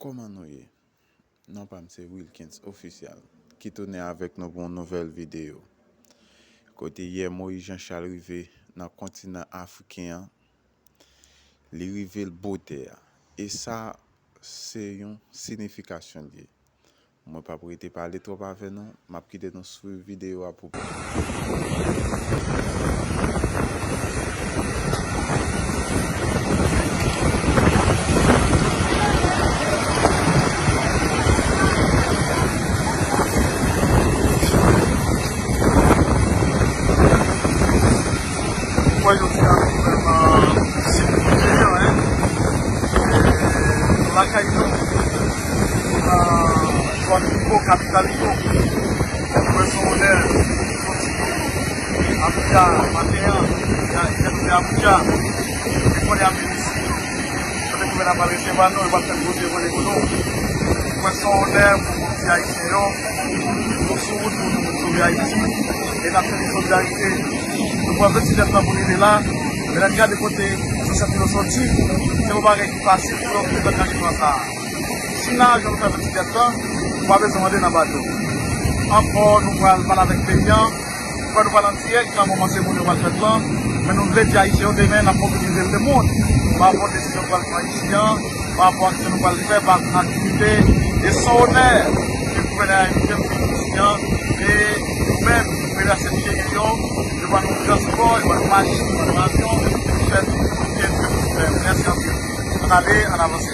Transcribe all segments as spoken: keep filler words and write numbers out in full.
Kòman nou ye? Non pa m se Wilkens Official ki tounen avèk nou pou yon nouvèl videyo. Kote yè Moïse Jean Charles rive nan kontinan afriken an, li rive l bote a. E sa se yon siyifikasyon l ye. Mwen p ap rete pale twòp avè nou, m ap kite nou swiv videyo a pou plis. Mwen jodi a nou vrèman sipòte yo, hein. E lakay nou, nan zòn Ibo, kapital Ibo. Mwen se onè soti Abuja maten an, ya, ya nou te Abuja. E kounye a vin isi. Kote gouvènè a pral resevwa nou, e pral fè koze mwen pou nou. Mwen se onè pou moun ti ayisyen yo. Nou sou wout pou nou sove Ayiti. E n ap fè solidarite. Nou pran vennsèt tan pou rive la. Men lè n gade kote zansèt nou yo soti, se yon bagay ki fasil pou yo rive nan nivo sa a. Si n a ajan nou fè vennsèt tan, nou pa bezwen mande nan bato. Ankò, nou pral pale avèk peyi an. Fò nou pale an dirèk nan moman seremoni yo pral fèt lan, men nou vle di Ayisyen yo demen n ap mobilize lemonn pa rapò desizyon nou pral pran isi an, pa rapò aksyon nou pral fè, pa aktivite. E se yon onè ke gouvènè a envite m vin isi an, e nou menm, federasyon Nijeryen yo, yo ba nou gran sipò, yo ba nou machin, yo ba nou avyon, ki fè tout byen nou fè. Mèsi anpil. Ann ale, ann avanse.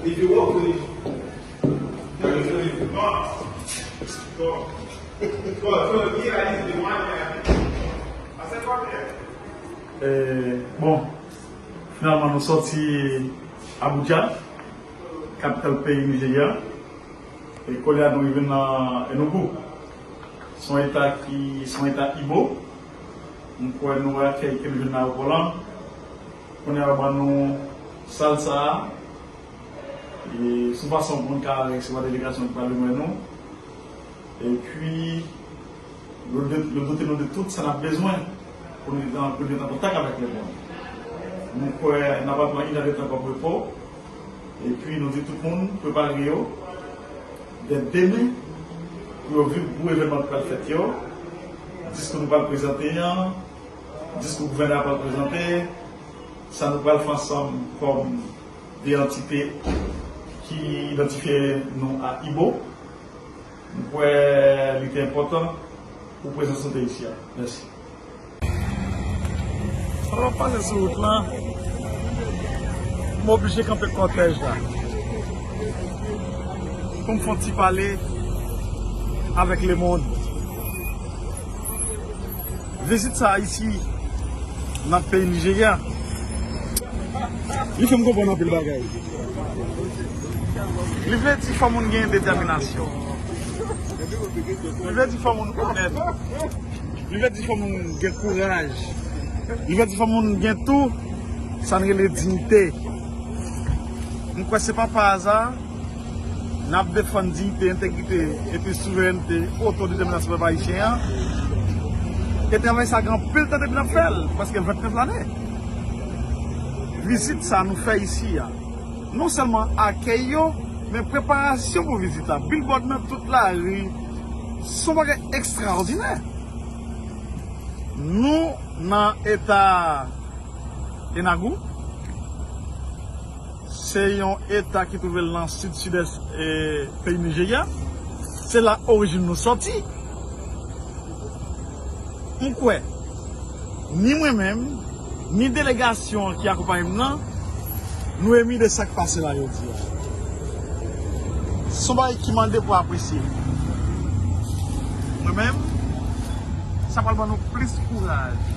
If you work with it, you will feel it. Go. Go. So here is the one that I said, come here. Eh, bon, finalman nou sòti Abuja, kapital peyi Nijerya. E kounye a nou rive nan Enugu. Se yon eta ki, se yon eta Igbo. M kwè nou wè akèy ke nou jwenn nan ayewopò lan. Kounye a yo ban nou sal sa a. E se yon fason pou nou ka resevwa delegasyon ki pral vin wè nou. Epi, yo de-, yo dote nou de tout sa n ap bezwen pou nou gentan, pou nou gentan kontak avèk lemonn. Nou kwè n ap pran inèdtan kòm repo. Epi, nou di tout moun prepare yo dè demen pou yo vin pou evènman k pral fèt yo. Diskou nou pral prezante an, diskou gouvènè a pral prezante, sa nou pral fè ansanm kòm de antite ki idantifye nou a Igbo. M kwè li te enpòtan pou prezans nou te isi a. Mèsi. Pandan m ap pase sou wout lan, m oblije kanpe kòtèj la pou m fè yon ti pale avèk lemonn. Vizit sa a isi nan peyi Nijerya, li fè m konprann anpil bagay. Li vle di fò moun gen detèminasyon. Li vle di fò moun onèt. Li vle di fò moun gen kouraj. Li vle di fò moun gen tou sa n rele diyite. M kwè se pa pa aza n ap defann diyite, entegrite epi souverènte, otodetèminasyon pèp ayisyen an. E travay sa gen anpil tan depi n ap fè l, prèske vennèf lane. Vizit sa nou fè isi a, non sèlman akèy yo, men preparasyon pou vizit la. Billboard nan tout lari, se yon bagay ekstraòdinè. Nou nan eta Enugu, se yon eta ki twouve l nan sid sidès e peyi Nijerya. Se la orijin nou sòti. M kwè, ni mwen menm, ni delegasyon ki akonpaye m nan, nou emi de sa k pase la jodi a. Se yon bagay ki mande pou apresye. Mwen menm, sa pral ban nou plis kouraj.